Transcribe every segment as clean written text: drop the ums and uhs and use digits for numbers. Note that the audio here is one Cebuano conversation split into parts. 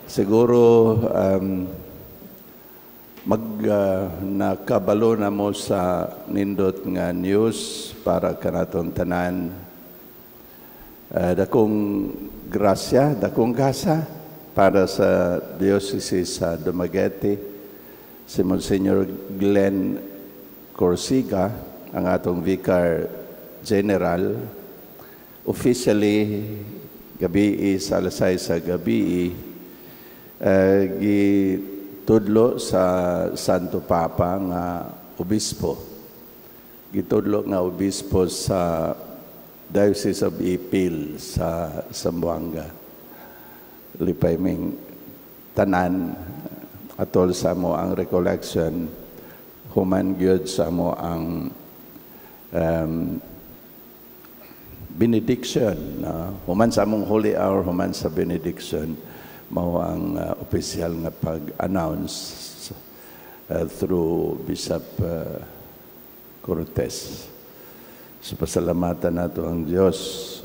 Siguro mag nakabalo na mo sa nindot nga news para kanatong tanan. Dakong grasya, dakong gasa para sa Diocese sa Dumaguete, si Monsignor Glenn Corsiga, ang atong Vicar General, officially gabi sa alas 6 sa gabi gitudlo sa Santo Papa nga obispo. Gitudlo nga obispo sa Diocese of Ipil sa Zamboanga. Lipay ming tanan atol sa amo ang recollection, human gyud sa amo ang benediction, no? Human sa among holy hour, human sa benediction, mao ang official nga pag-announce through Bishop Cortez. So pasalamatan nato ang Dios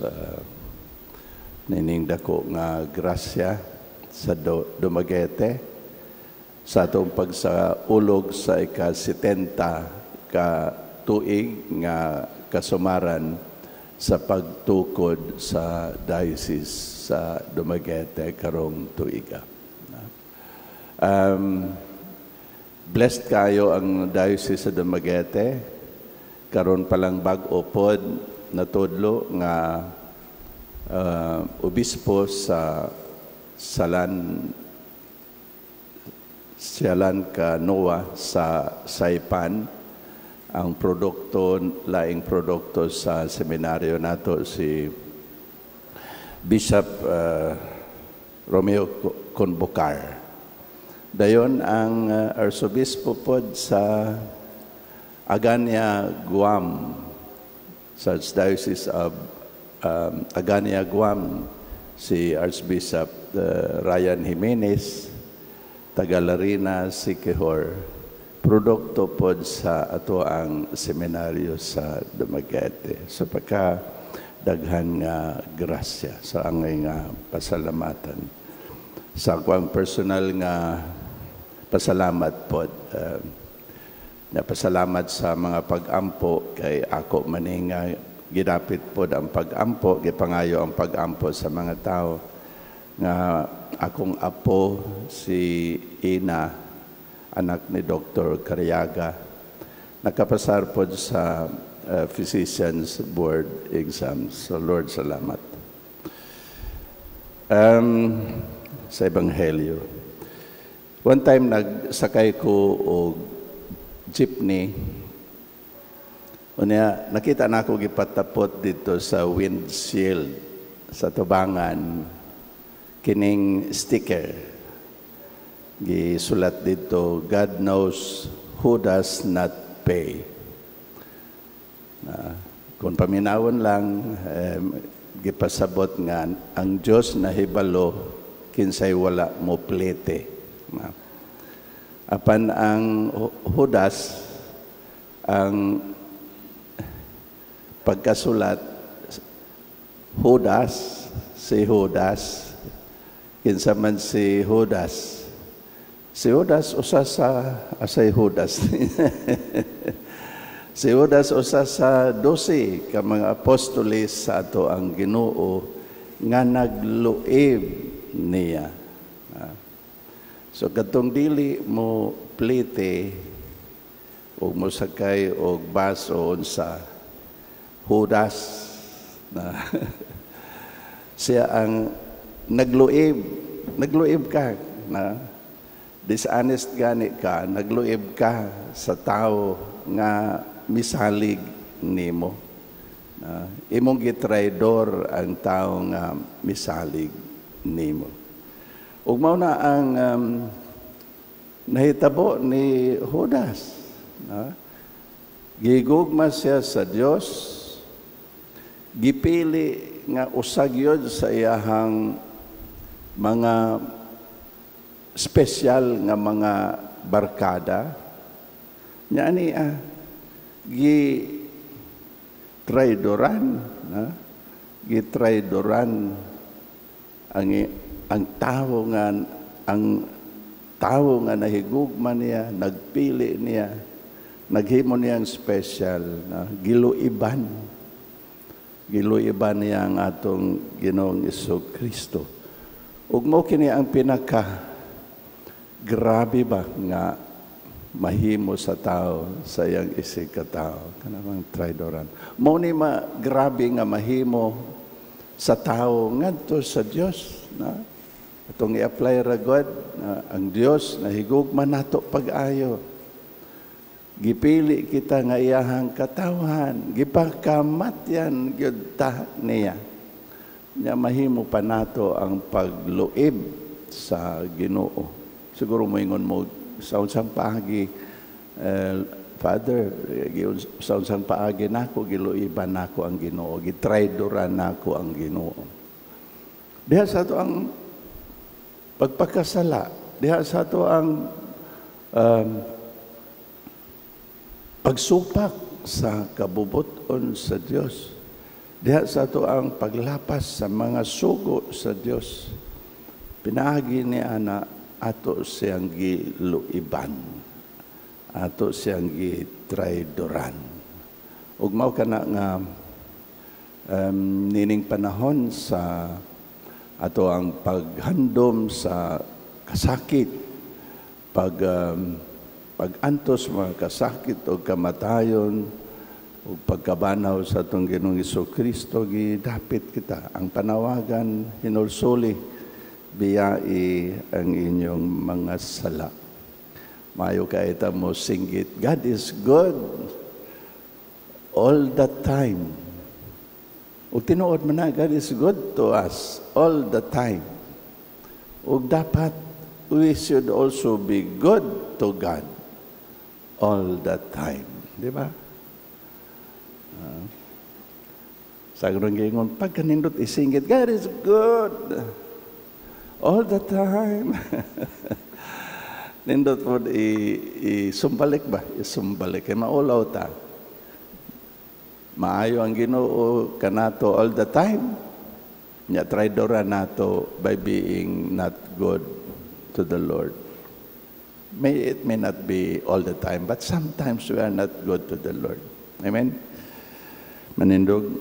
nining dako nga grasya sa Dumaguete sa atong pagsaulog sa ika-70 ka tuig nga kasumaran sa pagtukod sa diocese sa Dumaguete karong tuiga. Blessed kayo ang diocese sa Dumaguete. Karon pa lang bag-o pod natudlo nga obispo sa Sialan Kanoa sa Saipan, ang produkto, laing produkto sa seminaryo nato, si Bishop Romeo Convocar. Dayon ang arsobispo pod sa Agana, Guam, sa Archdiocese of Agana, Guam, si Archbishop Ryan Jimenez, taga Larina, Siquijor, produkto pod sa ato ang seminaryo sa Dumaguete. So pagka daghan nga grasya sa angay nga pasalamatan. Sa akong personal nga pasalamat pod, napasalamat sa mga pag-ampo kay ako maning nga gidapit pod ang pag-ampo, gipangayo ang pag-ampo sa mga tao nga akong apo si Ina, anak ni Dr. Cariaga, nakapasar pod sa Physicians Board exams. So Lord, salamat. Sa Ebanghelyo. One time nagsakay ko og jeepney. Unya, nakita na ako gipatapot dito sa windshield sa tubangan kining sticker. Gisulat dito, "God knows who does not pay." Na, kung paminawon lang, gipasabot nga ang Diyos nahibalo kinsay wala mo plete. Na. Apan ang Judas, ang pagkasulat, Judas, si Judas, kinsa man si Judas? Si Judas usa sa, asay Judas? Si Judas usa sa 12 ka mga apostoles sa ato ang Ginoo nga nagluib niya. Ah. So katong dili mo plite og mosakay og bus o unsa, Judas na siya ang nagluib. Nagluib ka na, dishonest gani ka, nagluib ka sa tao nga misalig nimo na, imong gitraidor ang tao nga misalig nimo. Ug mao na ang nahitabo ni Judas na. Gigugma siya sa Dios, gipili nga usa gyud sa iyahang mga espesyal nga mga barkada nya ani gi traidoran na, gitraidoran ang tao nga Ang tawo nga nahigugma niya, nagpili niya, naghimo niyang special na giluiban. Giluiban niya ang atong Ginoong Kristo. Ug mao kini ang pinaka grabe ba nga mahimo sa tao, sa iyang isig ka tao, kanang traidoran. Mao ni ma grabe nga mahimo sa tao ngadto sa Dios na atong i-apply ra god na ang Dios nahigugma nato pag-ayo. Gipili kita nga iyahang katawhan, gipakamatyan gyud ta niya. Nya mahimo pa nato ang pagluib sa Ginoo. Siguro moingon mo, sa unsang paagi, Father, sa unsang paagi nako giluiban nako ang Ginoo, gitraydoran nako ang Ginoo? Diha sa ato ang pagpakasala, diha sa ato ang pagsupak sa kabubuton sa Dios. Diha sa ato ang paglapas sa mga sugo sa Dios. Pinaagi ni ana ato siyang giluiban. Ato siyang gitraydoran. Ug mao kana nga nining panahon sa ato ang paghandom sa kasakit, pag-antos mga kasakit o kamatayon o pagkabanhaw sa atong Ginoong Kristo, gidapit kita ang panawagan, "Hinulsuli, biyai ang inyong mga sala." Maayo kay ta mo singgit, "God is good all the time." Ug tinuod man na, God is good to us all the time. Ug dapat we should also be good to God all the time. Di ba? Sa grong gingon, pagkanindot isingit, "God is good all the time." Nindot po isumbalik ba? Isumbalik. Kay maulaw ta. Maayo ang Ginoo kanato all the time. Nya traidora nato by being not good to the Lord. It may not be all the time, but sometimes we are not good to the Lord. Amen? Manindog.